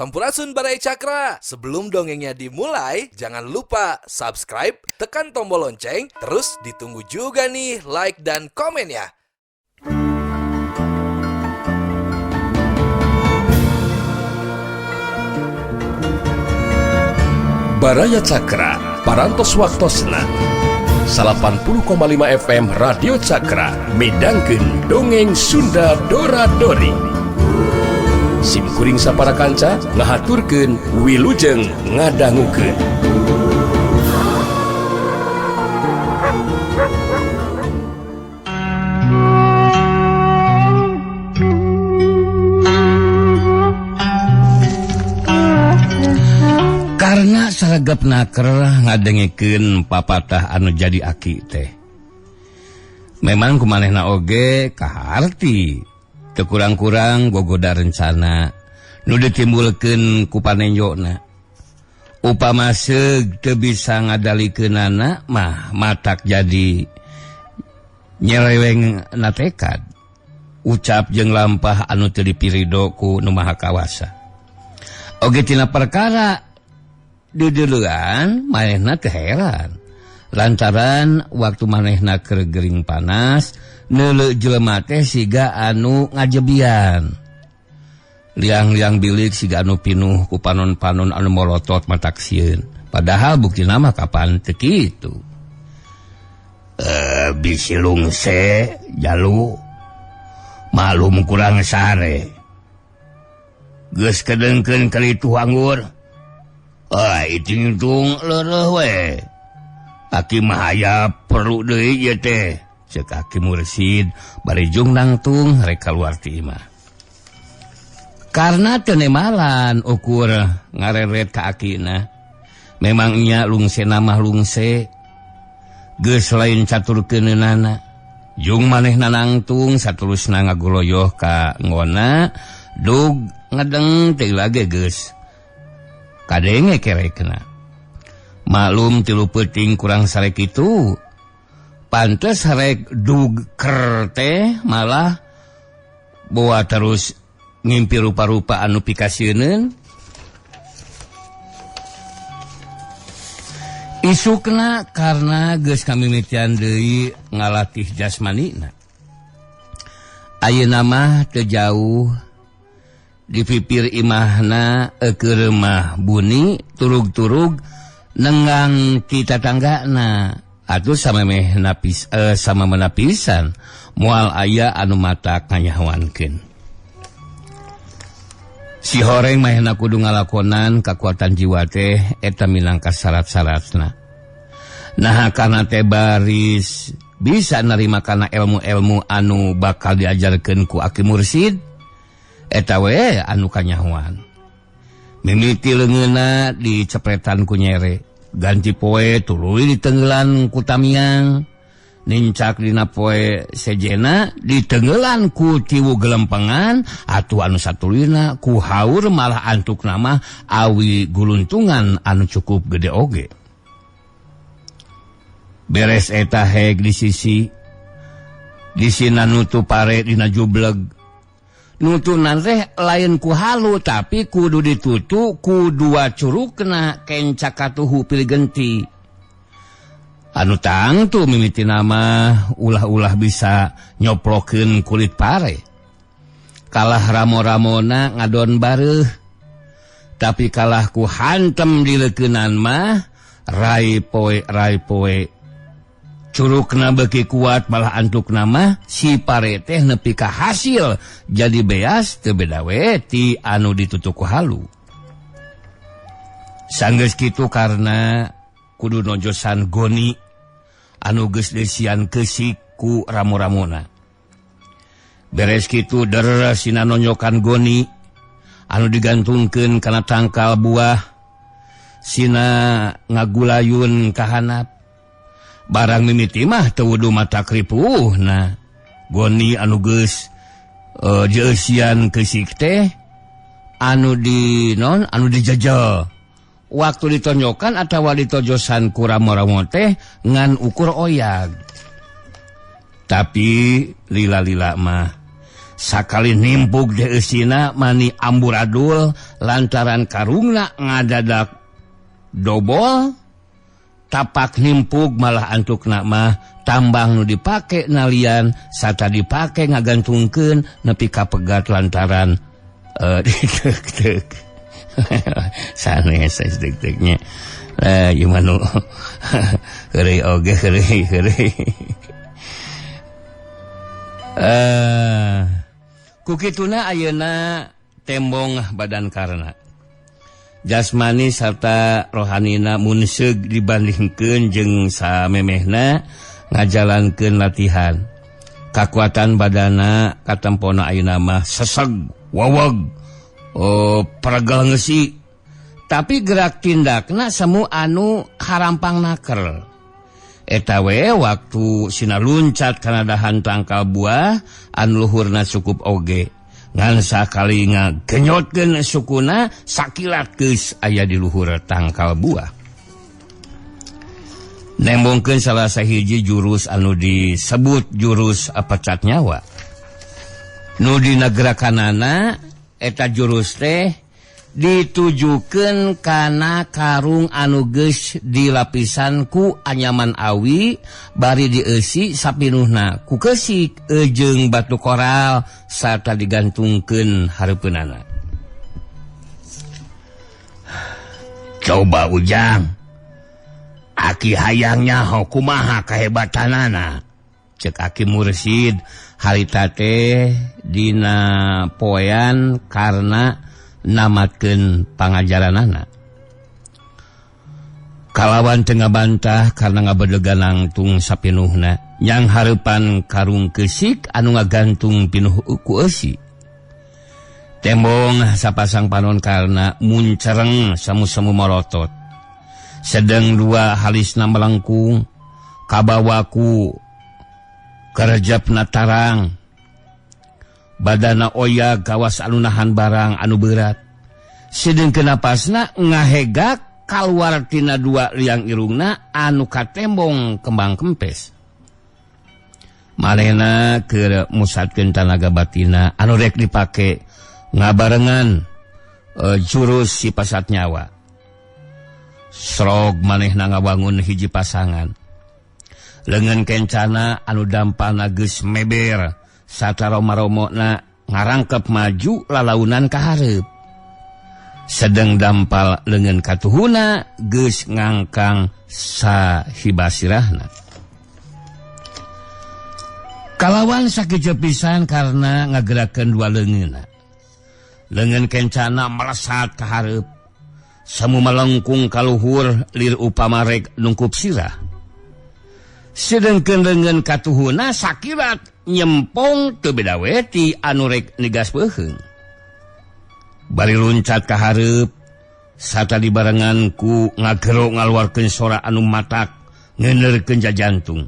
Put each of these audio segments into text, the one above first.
Sampurasun Baraya Cakra. Sebelum dongengnya dimulai, jangan lupa subscribe, tekan tombol lonceng, terus ditunggu juga nih like dan komennya. Baraya Cakra, Parantos Waktosna 80,5 FM Radio Cakra midangkeun dongeng Sunda Dora Dori. Sim kuring sapara kanca ngahaturkeun wilujeng ngadangukeun. Karena saregep naker ngadengekeun papatah anu jadi aki teh. Memang kumanehna oge kaharti. Teu kurang-kurang gogoda rencana nu ditimbulkeun ku panenjona. Upama seug teu bisa ngadalikeunana mah matak jadi nyeleweng na tekad. Ucap jeung lampah anu teu dipirido ku Nu Maha Kawasa. Oge tina perkara diduluan manehna teu heran. Lantaran waktu manehna keur gering panas neuleuh jelema teh siga anu ngajebian. Liang-liang bilik siga anu pinuh ku panon-panon anu molotot matak sieun. Padahal buktina mah kapan teu kitu. Bisi lungse jalu malum kurang sare. Geus kedengkeun kalitu anggur. Ah, hitung-hitung leureuh we. Aki mah aya perlu deui ieu teh. Ceuk Aki Mursid bari jung nangtung rek kaluar ti imah. Karena teu nemalan ukur ngareret ka akina. Memang nya lungse mah lungse. Geus lain catur keuneunana. Jung manehna nangtung saterusna ngaguloyoh ka ngona dug ngedeng teh lage geus. Kadenge kerekna. Maklum tilu peuting kurang sarek itu. Pantes rek dug ker teh malah boa terus ngimpi rupa-rupa anu pikasieuneun. Isukna karena geus kamimitian deui ngalatih jasmanina. Ayeuna mah teu jauh di pipir imahna keur mah buni turug-turug nenggang ti tatanggana. Atuh samemeh napis sama menapisan moal aya anu mata kanyahoankeun. Si horeng mahna kudu ngalakonan kakuatan jiwa teh eta minangka syarat-syaratna. Nah karena teh baris bisa narima kana ilmu-ilmu anu bakal diajarkeun ku Aki Mursid eta we anu kanyahoan. Mimiti leungeunna dicepretan ku nyere. Ganti poe tuluy ditenggelan ku tamiang, nincak dina poe sejena ditenggelan ku tiwu gelempengan atuh anu satuluyna ku haur malah antuk nama awi guluntungan anu cukup gede oge. Beres eta heg di sisi disina nutu pare dina jubleg. Nutunan teh lain ku halu tapi kudu ditutu ku dua curugna kenca katuhu pilih genti. Anu tangtu mimiti nama ulah-ulah bisa nyoplokeun kulit pare. Kalah ramo-ramona ngadon bareuh. Tapi kalah ku hantem dileukeunnan mah rai poe rai poe. Curugna beuki kuat malah antukna mah si pare teh nepi ka hasil jadi beas teu beda we ti anu ditutup ku halu. Sanggeus kitu karena kudu nojosan goni anu geus deusian keusik ku ramo-ramona. Beres kitu deresina nonjokan goni anu digantungkeun kana tangkal buah sina ngagulayun ka hanap. Barang mimiti mah teu wudu mata kripuhna. Goni anu geus jeusian keusik teh anu di non anu dijejel. Waktu ditonjokan atawa ditojosan ku ramo-ramo teh ngan ukur oyag. Tapi lila-lila mah Sakali nimpuk de eusina mani amburadul lantaran karungna ngadadak dobol tapak nimpuk malah antukna mah tambang nu dipake nalian sata dipake ngagantungkeun nepi ka pegat lantaran diteuk-teuk. Sanes deuk-deuknya. Lah gimana heureuy oge heureuy heureuy. Ku kituna ayeuna tembong badan karna. Jasmani sarta rohanina munseug dibandingkeun jeung samemehna ngajalankeun latihan. Kakuatan badana katempona ayeuna mah seseg, waweg, peregel ngeusi. Tapi gerak tindakna semu anu harampang naker. Eta we waktu sina luncat kana dahan tangkal buah anu luhurna cukup oge. Ngan sakali ngagenyotkeun sukuna sakilat geus aya di luhur tangkal buah. Nembongkeun salah sahiji jurus anu disebut jurus pecat nyawa. Nu dina gerakanana eta jurus teh ditujukeun kana karung anu geus dilapisan ku anyaman awi bari dieusi sapinuhna ku keusik jeung batu koral sarta digantungkeun hareupeunana. Coba Ujang, aki hayang nyaho kumaha kahebatanana, cek Aki Mursid harita teh dina poean karena namatkeun pangajaranana. Kalawan teu ngabantah karena ngabedegan langtung sapinuhna yang hareupan karung keusik anu ngagantung pinuh ku eusi. Tembong sapasang panon karna muncereng samu-samu morotot. Sedeng dua halisna melengkung kabawaku kerjapna tarang. Badana oya gawas anu nahan barang anu berat. Sedengkeun napasna ngahegak kaluar tina dua liang irungna anu katembong kembang kempes. Manehna keur musatkeun tanaga batina anu rek dipake ngabarengan jurus si pasat nyawa. Srog manehna ngawangun hiji pasangan. Leungeun kencana anu dampana geus meber sarta roma-romona ngarangkep maju lalaunan ka hareup. Sedeng dampal leungeun katuhuna geus ngangkang sahibasirahna. Kalawan sakieu pisan karena ngagerakeun dua leungeunna. Leungeun kencana melesat ka hareup. Semu melengkung ka luhur lir upama rek nungkup sirah. Sedengkeun leungeun katuhuna sakirat nyempong teu beda weti anu rek negas beuheung. Bari luncat ka hareup sarta dibarengan ku ngagero ngaluarkeun sora anu matak ngeuneurkeun jajantung.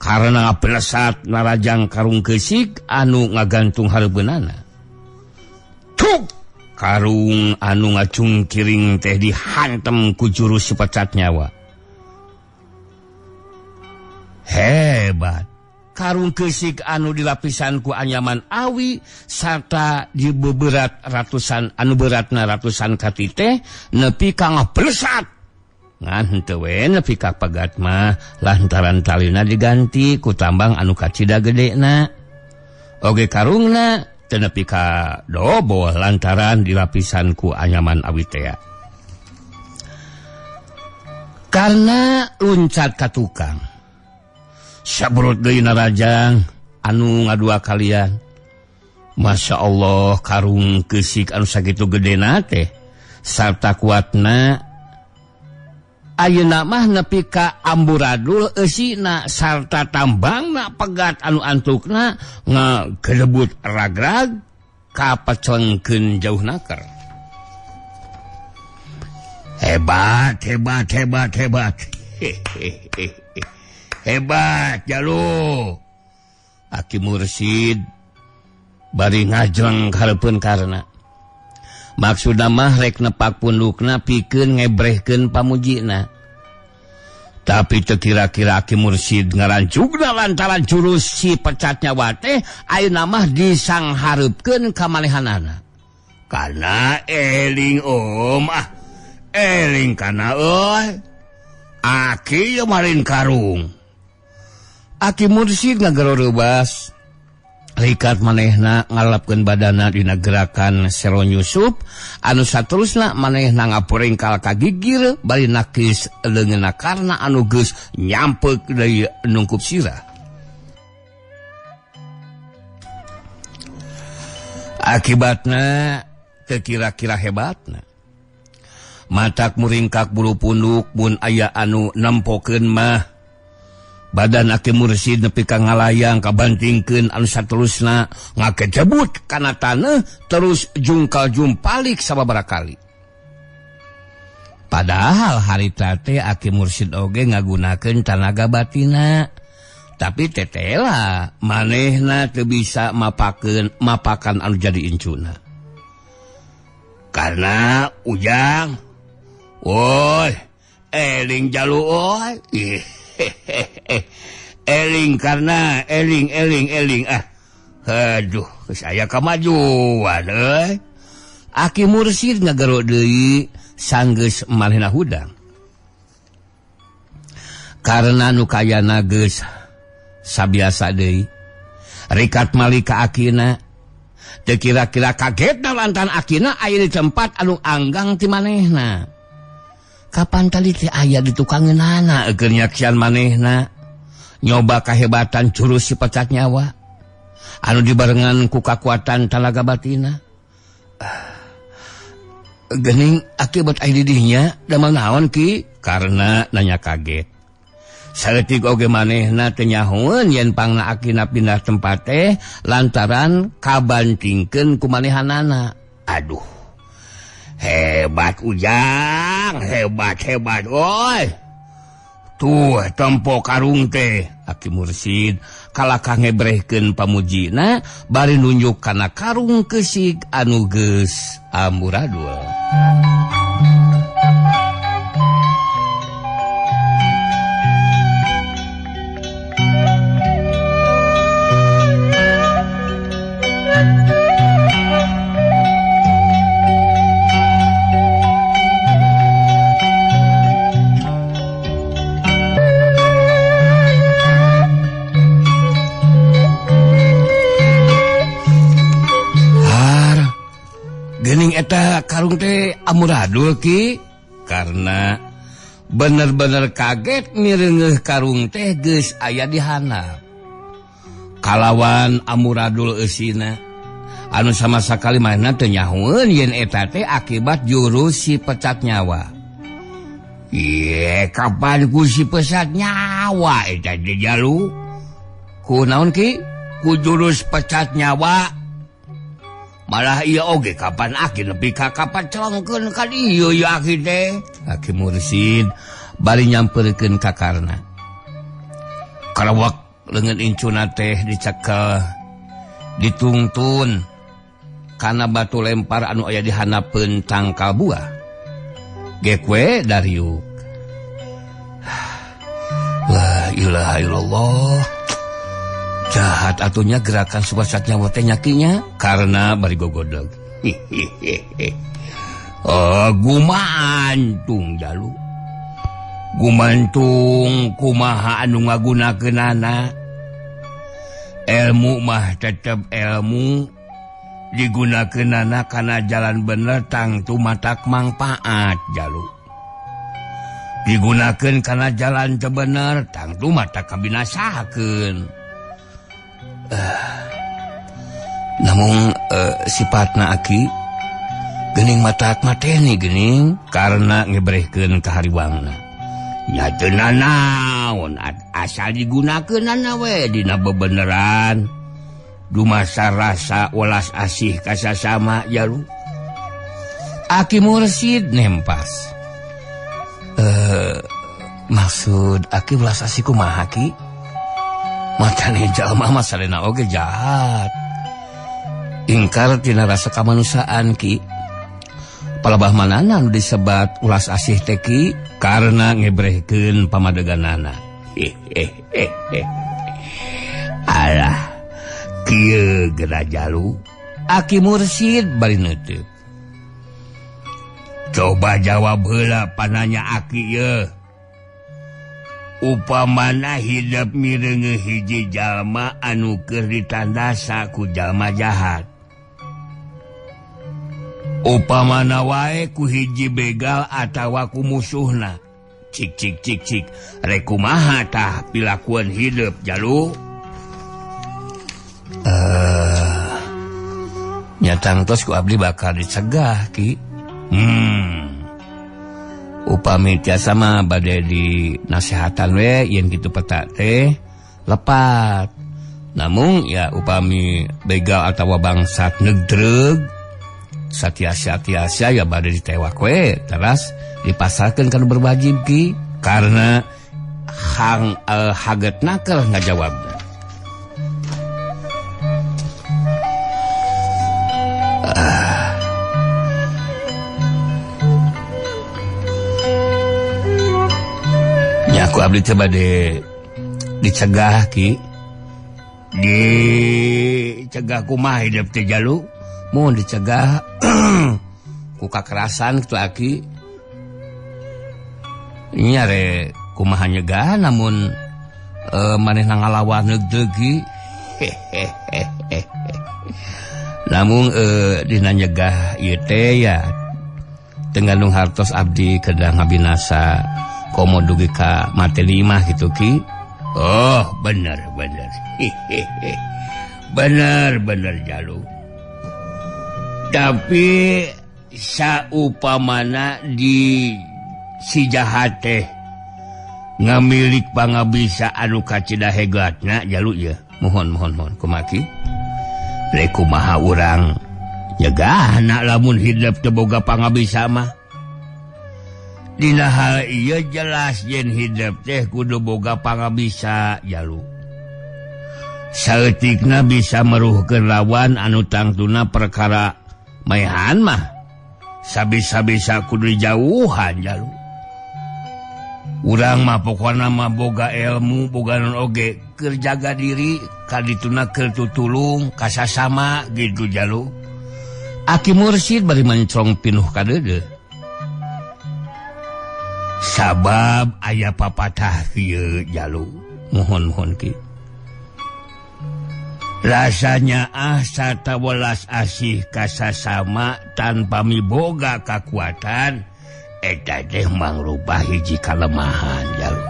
Karena ngabelesat narajang karung keusik anu ngagantung hareupeunana. Tuk! Karung anu ngacungkiring teh dihantem ku jurus pecat nyawa. Hebat. Karung keusik anu dilapisan ku anyaman awi sarta dibeberat ratusan anu beratna ratusan kati teh nepi ka ngablesat. Ngan henteu we nepi ka pegat mah lantaran talina diganti ku tambang anu kacida gedena. Oge karungna teu nepi ka dobol lantaran dilapisan ku anyaman awi tea. Karena luncat ka tukang. Sabrut deui narajang anu ngadua kalian. Masya Allah karung keusik anu sakitu gedena teh sarta kuatna ayeuna mah nepi ka amburadul eusina sarta tambangna pegat anu antukna ngagedebut ragrag kapecelengkeun jauh naker. Hebat hebat hebat hebat. Hebat jalu. Aki Mursid bari ngajleng hareupeun karna. Maksudna mah rek nepak pundukna pikeun ngebrehkeun pamujina. Tapi teu kira-kira Aki Mursid ngarancugna lantaran jurus si pecat nyawa teh ayeuna mah disanghareupkeun ka manehanana. Kana eling om ah, eling kana euy. Aki ieu marin karung. Aki Mursid ngagero reubas. Rikat manehna ngalapkeun badana dina gerakan sero nyusup anu saterusna manehna ngaporingkal ka gigir bari nakis leungeunna karna anu geus nyampeuk deui nungkup sirah. Akibatna teu kira-kira hebatna. Matak muringkak bulu punduk mun aya anu nempokeun mah. Badan Aki Mursid nepi ka ngalayang kabantingkeun anu saterusna ngakejebut kana taneuh terus jungkal jumpalik sababaraha kali. Padahal harita teh Aki Mursid oge ngagunakeun tanaga batina, tapi tetela manehna teu bisa mapakeun mapakan anu jadi incuna. Karena Ujang, woi, eling jalu oi. Eling karena eling eling eling ah. Aduh, saya kemajuan euy. Aki Mursid ngagero deui sanggeus manehna hudang. Karena nu kayana geus sabiasa deui. Rikat malika akina teu kira-kira kagetna lantaran akina aya di tempat anu anggang ti manehna. Kapan tadi teh aya di tukangeunana keur nyaksian manehna nyoba kahebatan jurus si pecat nyawa anu dibarengan ku kakuatan talaga batina. Geuning akibat aya di dinya damel naon ki? Karena nanya kaget. Saeutik oge manehna teu nyahoeun yen pangna akina pindah tempat teh lantaran kabantingkeun ku manehanana. Aduh. Hebat Ujang, hebat hebat oi. Tuh tempo karung teh Aki Mursid kalakah ngebrehkeun pamujina bari nunjuk kana karung keusik anu geus amburadul. Geuning eta karung teh amuradul ki karena bener-bener kaget mireungeuh karung teh geus aya di handap. Kalawan amuradul eusina anu sama sakali manehna teu nyahoeun yen eta teh akibat jurus si pecat nyawa. Ye kapan ku si pecat nyawa eta teh jalu? Ku naon ki? Ku jurus pecat nyawa. Malah iya oge kapan aki nepi ka kapan celongkeun ka dieu ieu aki teh. Aki Mursid bari nyamperkeun ka Karna. Karawak leungeun incuna teh dicekel ditungtun kana batu lempar anu aya di handapeun tangkal buah. Gekwe dariuk. La ilaha illallah. Jahat atunya gerakan subasat nyawa teh nyakinya karena bari gogodog. Oh, gumantung jalu. Gumantung kumaha anu ngagunakeunana. Ilmu mah tetep ilmu digunakeunana kana jalan bener tangtu matak mangpaat jalu. Digunakeun kana jalan teu bener tangtu matak kabinasakeun. Namun sifatna aki geuning matak mateni geuning karena ngebrehkeun ka hariwangna. Nya teu nanaon asal digunakeunana we dina bebeneran dumasar rasa welas asih ka sasama jalu. Aki Mursid nempas. Maksud aki welas asih kumaha ki? Matane jalma mah sarena oge jahat. Ingkar tina rasa kamanusiaan ki. Palebah manana nu disebat ulas asih teh Ki karena ngebrehkeun pamadeganana. Alah, kieu geura jalu. Aki Mursid bari neuteuk. Coba jawab heula pananya aki ye. Upamana hidup mireungeun hiji jalma anu keur ditandasa ku jalma jahat. Upamana wae ku hiji begal atawa ku musuhna. Cik cik cik cik, rek kumaha tah pilakuan hidup jalu? Nyatang tos ku abdi bakal dicegah Ki. Upami tiasa mah bade di nasehatan we yen kitu peta teh lepat. Namun ya upami begal atawa bangsat negdreug satiasa-tiasa ya bade ditewak we teras dipasarkeun kana berwajib Ki karena hang haget naker ngajawabna. Aku abdi teh bade dicegah Ki. Dicegah kumaha hidup teh jalu? Mun dicegah ku kakerasan kitu aki. Nya re kumaha nyegah namun manehna ngalawan neugdeug Ki. Namun dina nyegah ieu teh ya tengandung hartos abdi kedah ngabinasa komo dugi ka mate lima gitu Ki. Oh bener bener. Bener bener jalu. Tapi saupamana di si jahat teh ngamilik pangabisa anu kacida hegatna jalu ya. Mohon mohon mohon kumaki. Rek kumaha urang nyegahna lamun hidup teu boga pangabisa mah. Dina hal ieu jelas yen hidup teh kudu boga pangabisa jalu. Saeutikna bisa meruhkeun lawan anu tangtuna perkara maehan mah sabisa-bisa kudu dijauhan jalu. Urang mah pokona mah boga ilmu boga non oge keur jaga diri kadituna keur tutulung kasasama gitu jalu. Aki Mursid bari mencrong pinuh kadeudeuh. Sabab aya papatah kieu jalu. Mohon mohon Ki. Rasanya ah sarta welas asih kasasama tanpa miboga kakuatan eta teh mangrubah hiji kalemahan jalu.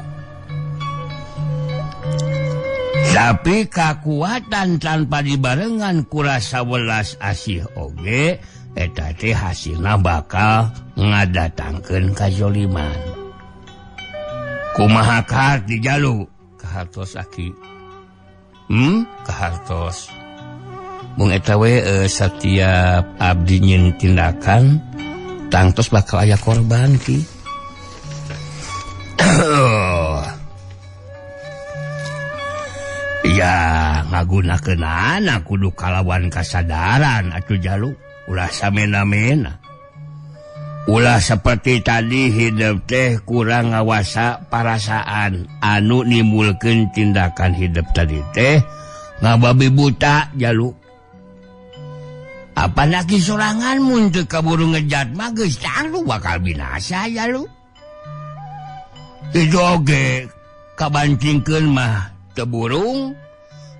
Tapi kakuatan tanpa dibarengan ku rasa welas asih oge eta teh hasilna bakal ngadatangkeun kazoliman. Kumaha kaharti jalu? Kahartos aki. Kahartos. Mung eta we setiap abdi nyin tindakan tangtos bakal aya korban Ki. Ya ngagunakeunana kudu kalawan kasadaran atuh jalu. Ulah samena-mena. Ulah seperti tadi hidup teh kurang ngawasa parasaan anu nimbulkeun tindakan hidup tadi teh ngababi buta jalu. Apa lagi sorangan mun teu kaburu ngejat mah geus tangtu bakal binasa jalu. Itu oge kabantingkeun mah teu burung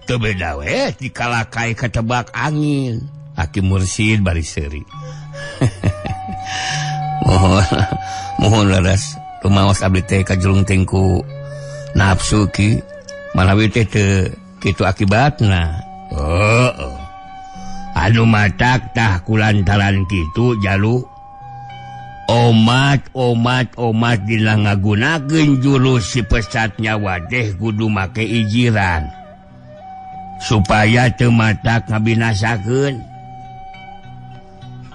teu beda we dikalakai ketebak angin. Aki Mursid bari seuri. Mohon mohon leres rumaos abdi teh kajulung tingku nafsu Ki manawi teh teu kitu akibatna. Oh, anu matak tah kulantaran kitu jalu. Omat omat omat dina ngagunakeun jurus si pesat nyawa teh kudu make ijiran supaya teu matak ngabinasakeun.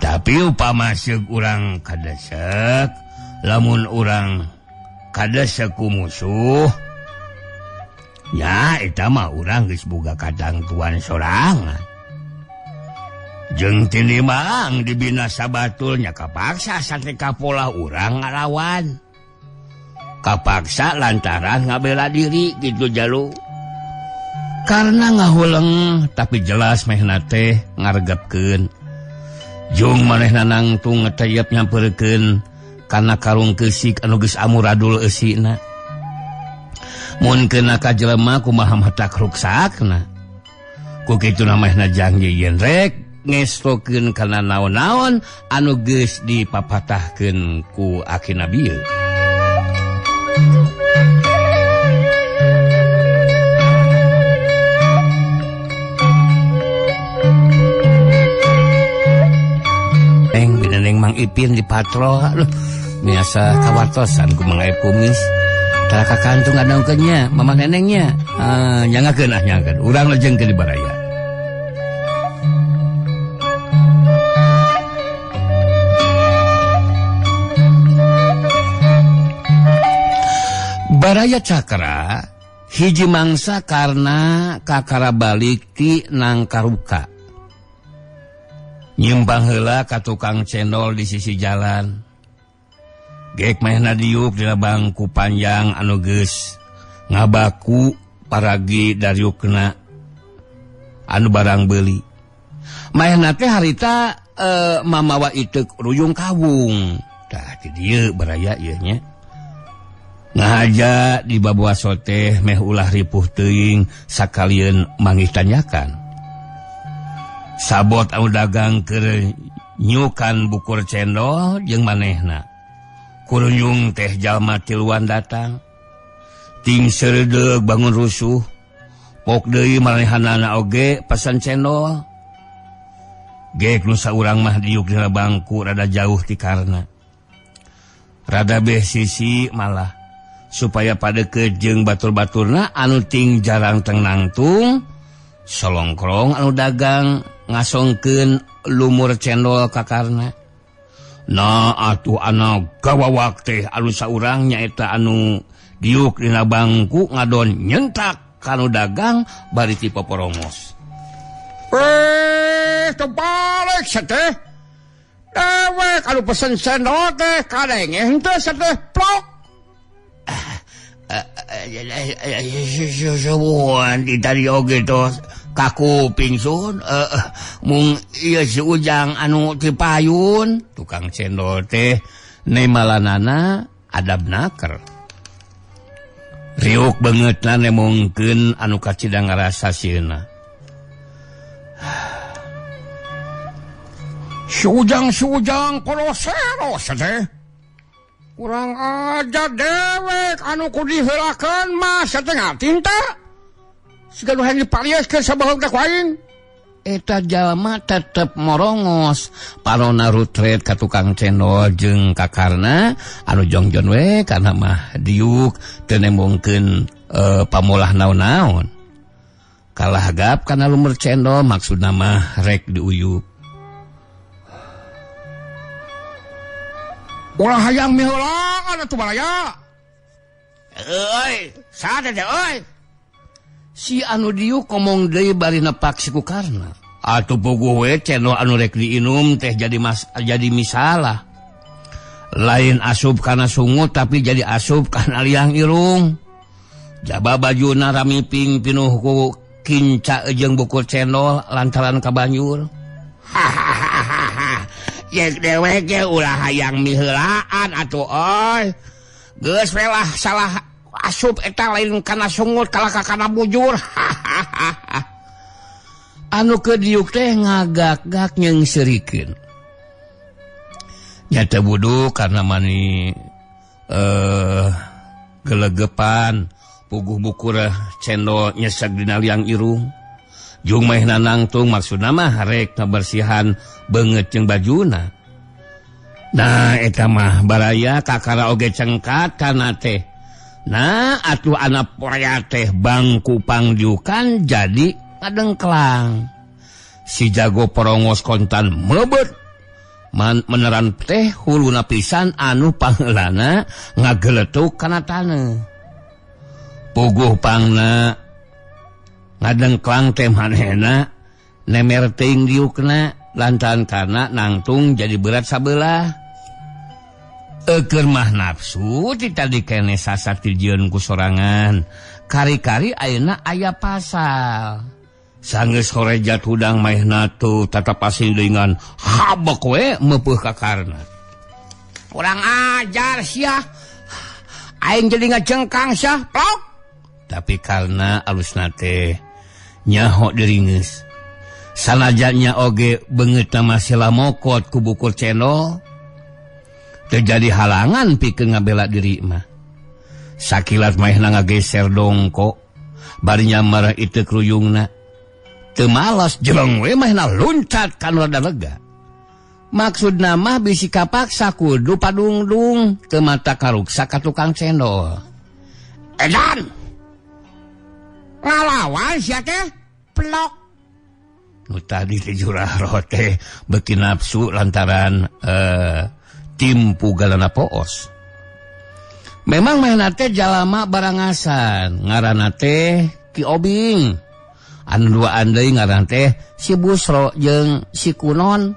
Tapi upama seuk urang kadesek, lamun urang kadesek ku musuh, ya eta mah urang geus boga katangtuan sorangan. Jeung tinimbang dibina sabatulnya kapaksa sate kapola urang ngalawan. Kapaksa lantaran ngabela diri gitu jalu. Karena ngahuleng tapi jelas mehna teh ngaregepkeun. Jung manehna nangtung ngeteyep nyamperkeun kana karung keusik anu geus amuradul eusina. Mun keuna ka jelema kumaha matak ruksakna. Ku kitu manehna janji yen rek ngestokeun kana naon-naon anu geus dipapatahkeun ku akina bieu. Neng bineneng Mang Ipin di patro loh biasa kawartosan ku Mang Aep kumis tara ka kantung ngadongkeun nya mamah nenengnya nyangakeun ah nyangakeun urang lejengkeun di baraya. Baraya Cakra hiji mangsa karena kakara balik ti Nangkaruka. Nyimbang heula ka tukang cendol di sisi jalan. Gek mehna diuk dina bangku panjang anu geus ngabaku paragi dariukna anu barang beuli. Mehna teh harita mamawa iteuk ruyung kawung. Tah di dieu baraya ieu nya. Ngahaja di babua soteh meh ulah ripuh teuing sakalieun manggih tanyakan. Sabot anu dagang keur nyukan bukur cendol jeung manehna. Kurunyung teh jalma tiluan datang. Ting seredeug bangun rusuh. Pok deui manehanana oge pesan cendol. Gek nu saurang mah diuk dina bangku rada jauh ti karna. Rada beh sisi malah supaya padeket jeung batur-baturna anu ting jarang teng nangtung solongkrong anu dagang ngasongkeun lumur cendol ka karna. Nah atuh anak gawawak teh anu saurang nyaeta anu diuk dina bangku ngadon nyentak kanu dagang bari ti poporongos. Eh, tebalik sateh. Dewek anu pesen cendol teh kadenge henteu sateh plok. Suwun di tadi oge tos kakuping sun mung ieu si Ujang anu ti payun tukang cendol teh nemalanana adab naker riuk beungeutna nemongkeun anu kacida ngarasa sieuna. Si Ujang koloseros teh kurang aja dewek anu ku diheulakeun mah satengah tinta siga nu hayang diparieskeun sabaheung teh ku aing. Eta jalma tetep morongos parona rutret ka tukang cendol jeung kakarna anu jongjon we kana mah diuk teu nembongkeun pamolah naon-naon. Kalah gap kana lumur cendol maksudna mah rek diuyup. Ulah hayang miheulaan atuh balaya. Euy, saha teh euy? Si anu diuk ngomong deui bari nepak si Kukarna. Atuh puguh we cendol anu rek diinum teh jadi jadi misalah. Lain asup kana sungut tapi jadi asup kana liang irung. Jaba bajuna rami ping pinuh ku kinca jeung bukur cendol lantaran ka banjur. Hahaha. Yek dewek ge ulah hayang miheulaan atuh euy. Geus we lah salah asup eta lain kana sungut kalah ka kana bujur. Anu keur diuk teh ngagak-gak nyeungseurikeun. Nya teu wudu karena mani gelegepan puguh bukur cendol nyeseg dina liang irung. Jung mehna nangtung maksudna mah rek ngabersihan beungeut jeung bajuna. Nah eta mah baraya kakara oge cengkat kana teh. Nah atuh anak porea teh bangku pangdiukan jadi ngadengklang. Si jago porongos kontan mebet meneran teh huluna pisan anu pangeulana ngageletuk kana taneuh. Puguh pangna ngadengklang teh manehna nemer teuing diukna. Lantaran karena nangtung jadi berat sabelah. Eukeur mah nafsu ti tadi keneh sasak dijieun ku sorangan. Kari-kari ayeuna aya pasal. Sanggeus horejat hudang maehna tuh tatap asing dengan habek we meupeut ka karna. Kurang ajar sia. Aing jadi ngajengkang sia, plok. Tapi karena alusna teh nyaho diringeus. Sanajannya oge beungeutna masih lamokot ku bukur cendol. Terjadi halangan pikeun ngabela diri mah. Sakilat maehna ngageser dongko, bari nyamar itu kruyungna. Teu malas jeleng we maehna luncat ka nu rada lega. Maksudna mah bisi kapaksa kudu padungdung teu mata karuksa ka tukang cendol. Edan. Ngalawan sia teh plok. Nu tadi teh jurah roh teh beuki nafsu lantaran timpu galana poos. Memang maehna teh jalama barangasan, ngaranna teh Ki Obing. Anu duaan deui ngaran teh si Busro jeung si Kunon.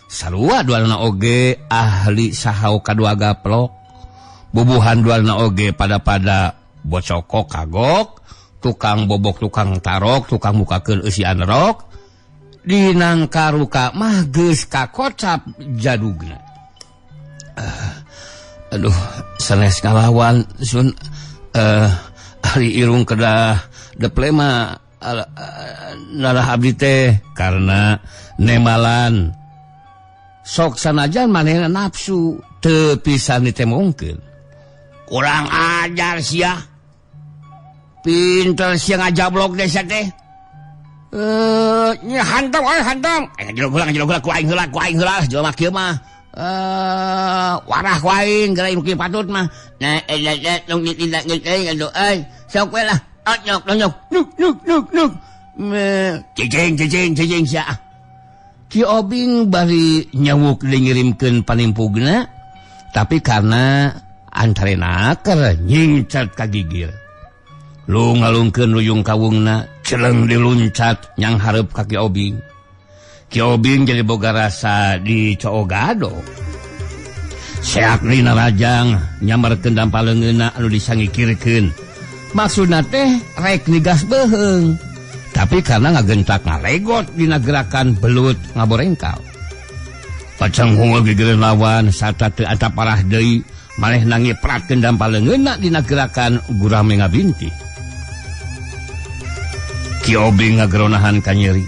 Sarua duana oge ahli sahau kadua gaplok. Bubuhan duana oge pada-pada bocokok kagok, tukang bobok tukang tarok, tukang mukakeun eusian rok. Dinangkaruka mah geus kakocap jadugna. Aduh, sanes ngalawan sun ari irung kedah deplema narah abdi teh karena nemalan sok sanajan manehna nafsu teu pisan ditemongkeun. Kurang ajar sia. Pinter sia ngajablok desa teh. Nya hantam euy hantam. Jelok heula ku aing heula jelema kieu mah. Warah ku aing geura nu kieu patut mah. Nah, nong ditindak euy aduh euy. Sok we lah. Nyok nyok nuk nuk nuk nuk. Cicing cicing cicing sia. Ki Obing bari nyawuk dingirimkeun panimpugna, tapi karena antarena keur nyingcat ka gigir. Lu ngalungkeun luyung kawungna, celeng diluncat nyang hareup ka Ki Obing. Ki Obing jadi boga rasa di coogado. Seak dina rajang nyamarkeun dampaleungeunna anu disangikirkeun. Maksudna teh rek nigas beuheung. Tapi karena ngagentak ngalegot dina gerakan belut ngaborengkal. Pacang hungul gigireun lawan sarta teu atap parah deui, manehna ngipratkeun dampaleungeunna dina gerakan gurame ngabintih. Ki Obing ngageronahan kanyeri.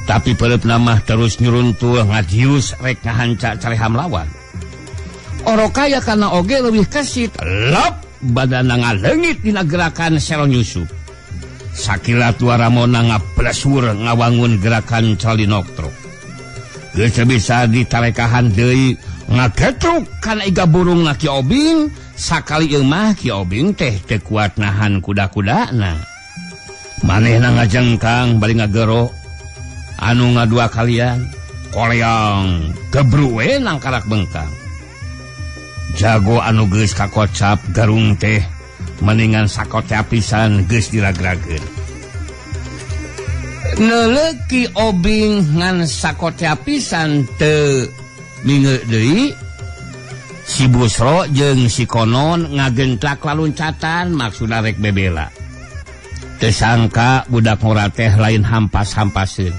Tapi peureupna mah terus nyuruntuh ngadius rek ngahanca careham lawan. Orokaya kana oge leuwih kesit, lep badanna ngaleungit dina gerakan sero nyusup. Sakilat Waramona ngablesur ngawangun gerakan Calinoktrok. Geus bisa ditarekahan deui ngagetruk kana iga burung na Ki Obing, sakali ieu mah Ki Obing teh teu kuat nahan kuda-kudana. Manehna ngajengkang bari ngagero anu ngadua kalian koleong gebruwe nangkarak bengkang. Jago anu geus kakocap garung teh mendingan sakote pisan geus diragrageun. Neuleuh Ki Obing ngan sakote pisan teu minge deui. Si Busro jeung si Konon ngagentlak laluncatan maksudna rek bebela. Teu sangka budak ngora teh lain hampas-hampaseun.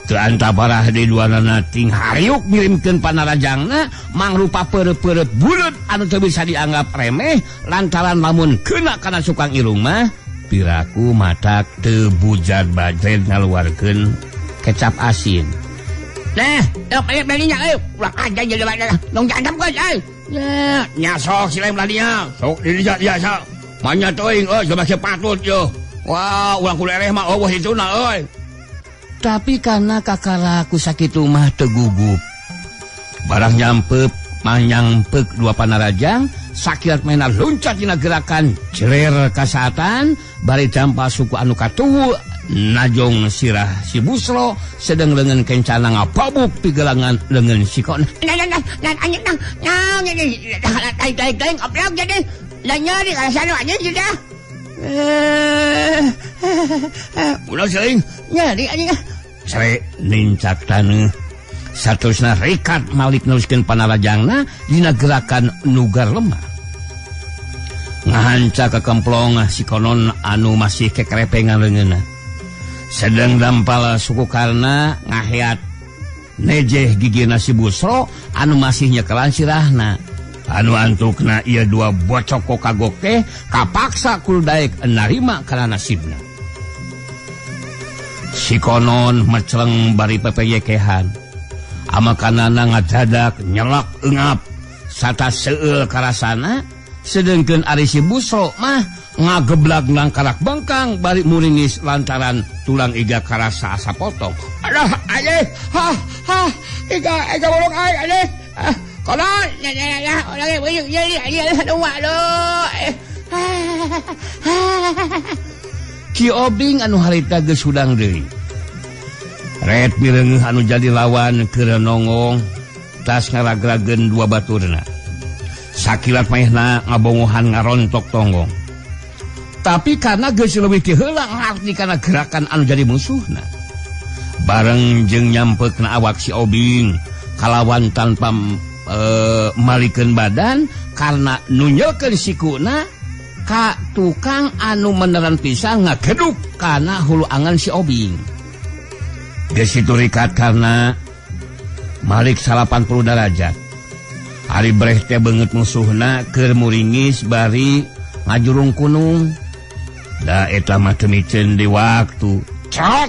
Teu antabarah di duanana ting hariuk ngirimkeun panarajangna mangrupa peureup-peureup buleut anu teu bisa dianggap remeh lantaran lamun keuna kana sukang irung mah piraku matak teu bujad bajred ngaluarkeun kecap asin. Nah, yok ayo belinya euy, ulah aja jelema nong jandam geus euy. Nya, nya sok si lain beladinya. Sok di dinya biasa. Manya teuing euy jelema patut yo. Wah, urang kulereh mah eueuh hituna euy. Tapi karena kakaraku sakitu mah teu gugup. Barang nyampep manyangpek dua panarajang, sakilat mena luncat dina gerakan jerer kasaatan bari jampa suku anu katuwu najong sirah si Busro sedang lengan kencana ngapabuk pigelangan lengan sikon. Ulah sering nyari anjing. Cre nincak taneuh. Saterusna Rikat Malik neruskeun panarajangna dina gerakan nugar lemah. Ngahanca kekemplong si Konon anu masih kekerepengan leungeunna. Sedeng dampal suku karna ngaheat nejeh gigina si Busro anu masih nyekelan sirahna. Anu antukna ieu dua bocok kagok teh kapaksa kudu daek narima kana nasibna. Si Konon meceleng bari pepeyekehan. Amakanana ngadadak nyelak engap sata seueul karasana, sedengkeun ari si Busro mah ngageblag nangkarak bengkang bari muringis lantaran tulang iga karasa asa potong. Aduh, aduh, ha ha, iga iga bolong aing, aduh. Konon, ya ya ya, orang yang ya ya ya aduh aduh. Ki Obing anu harita geus hudang deui. Ret mireungeuh anu jadi lawan keur nongong tas ngaragrageun dua baturna. Sakilat maehna ngabongohan ngarontok tonggong. Tapi karena geus leuwih ti heula ngarti kana gerakan anu jadi musuhna. Bareng jeung nyampeukna awak si Obing kalawan tanpa malikeun badan karena nunyekeun sikuna ka tukang anu meneran pisan ngageduk kana hulu angan si Obing. Geus situ rikat karena malik 80 derajat. Ari breh teh beungeut musuhna keur muringis bari ngajurung kunung. Da eta mah teu miceun di waktu. Cok.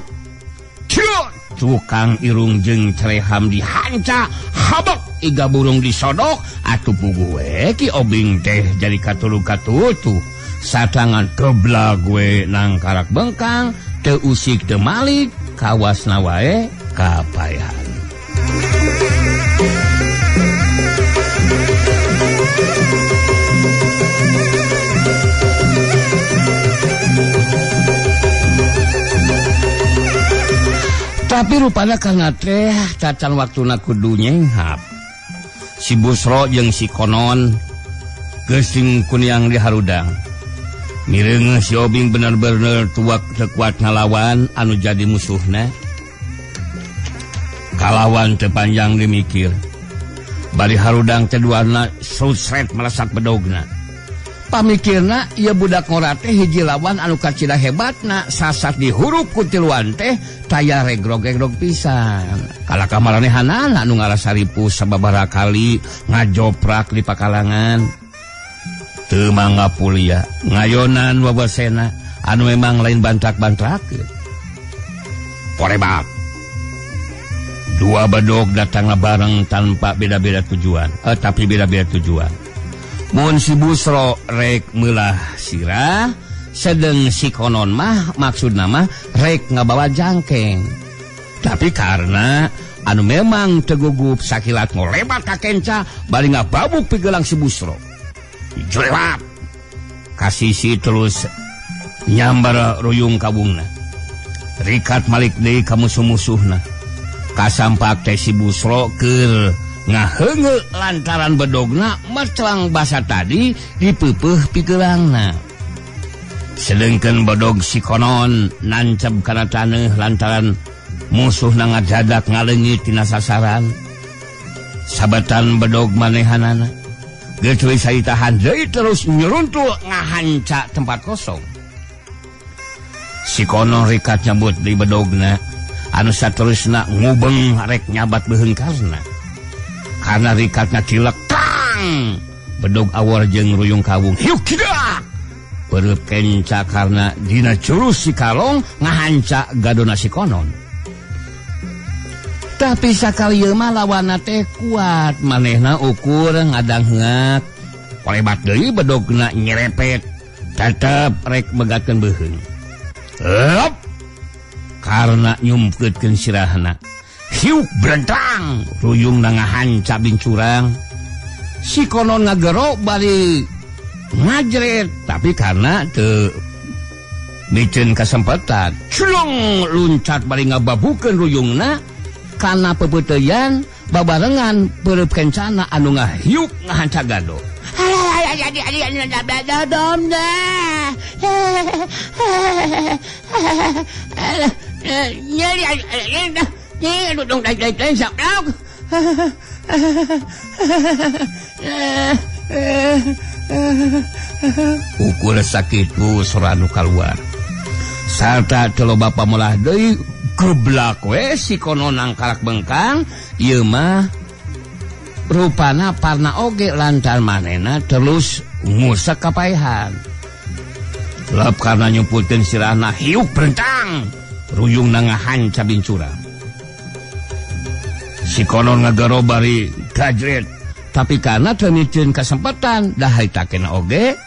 Ciuk. Tukang irung jeung cereham dihanca, habek iga burung disodok atuh puguh we Ki Obing teh jadi katulu katutu. Satangan geblag we nangkarak bengkang, teu usik teu malik, kawasna wae kapayahan. Tapi rupana karena teh cacan waktuna kudu nyenghap. Si Busro jeung si Konon geus kuniang di harudang. Mireungeuh si Obing bener-bener tuak teu kuat ngalawan anu jadi musuhna. Kalawan teu panjang dimikir. Bari harudang teh duana srut-sret melesak bedogna. Pamikirna ieu budak ngora teh hiji lawan anu kacida hebatna sasat dihurup ku tiluan teh taya regrog-regrog pisan. Kala kamaranehanana anu ngarasa ripuh sababaraha kali ngajoprak di pakalangan. Teu mangga pulia ngayonan wawasena anu memang lain bantrak-bantrakeun. Korebak. Dua bedog datangna bareng tanpa beda-beda tujuan, tapi beda-beda tujuan. Mun si Busro rek meulah sirah, sedeng si Konon mah maksudna mah rek ngabawa jangkeng. Tapi karena anu memang tegugup sakilat ngolebat ka kenca bari ngababuk pigelang si Busro. Jrewat. Kasisi terus nyambar ruyung kabungna. Rikat malik deui ka musuh-musuhna. Kasampak teh si Busro keur ngaheungeu lantaran bedogna mercelang basa tadi dipeupeeh pigeulangna. Sedengkeun bedog si Konon nancep kana taneuh lantaran musuhna ngadadak ngaleungit tina sasaran. Sabatan bedog manehanana geus teu saitahan deui terus nyeruntul ngahanca tempat kosong. Si Konon rikat nyebut di bedogna anu saterusna ngubeng rek nyabat beheungkarna. Karena rikatnya cilekang bedog awor jeung ruyung kawung hiuk kidak perut kenca karena dina jurus si kalong ngahanca gadona si Konon. Tapi sakali ieu mah lawanna teh kuat manehna ukur ngadangheak kolebat deui bedogna nyerepet tetep rek megatkeun beuheung. Lop karena nyumpkeutkeun sirahna hiuk brentang ruyung na ngahanca bincurang. Si Konon ngagero bari ngajret tapi karena teu miceun kasempatan culung luncat bari ngababukeun ruyungna kana pepeuteyan babarengan peureub kencana anu ngahiuk ngahanca gado. Ukur sakitu sora nu kaluar. Sarta teu loba pamolah deui geblak we si kono nangkalak bengkang ieu mah rupana parna oge lantar manena terus ngusak kapaehan. Lep karena nyumputin sirahna hiuk berentang ruyungna ngahanca bincura. Si konon ngagero bari gajret tapi karena teu micin kasempatan dah harita kena oge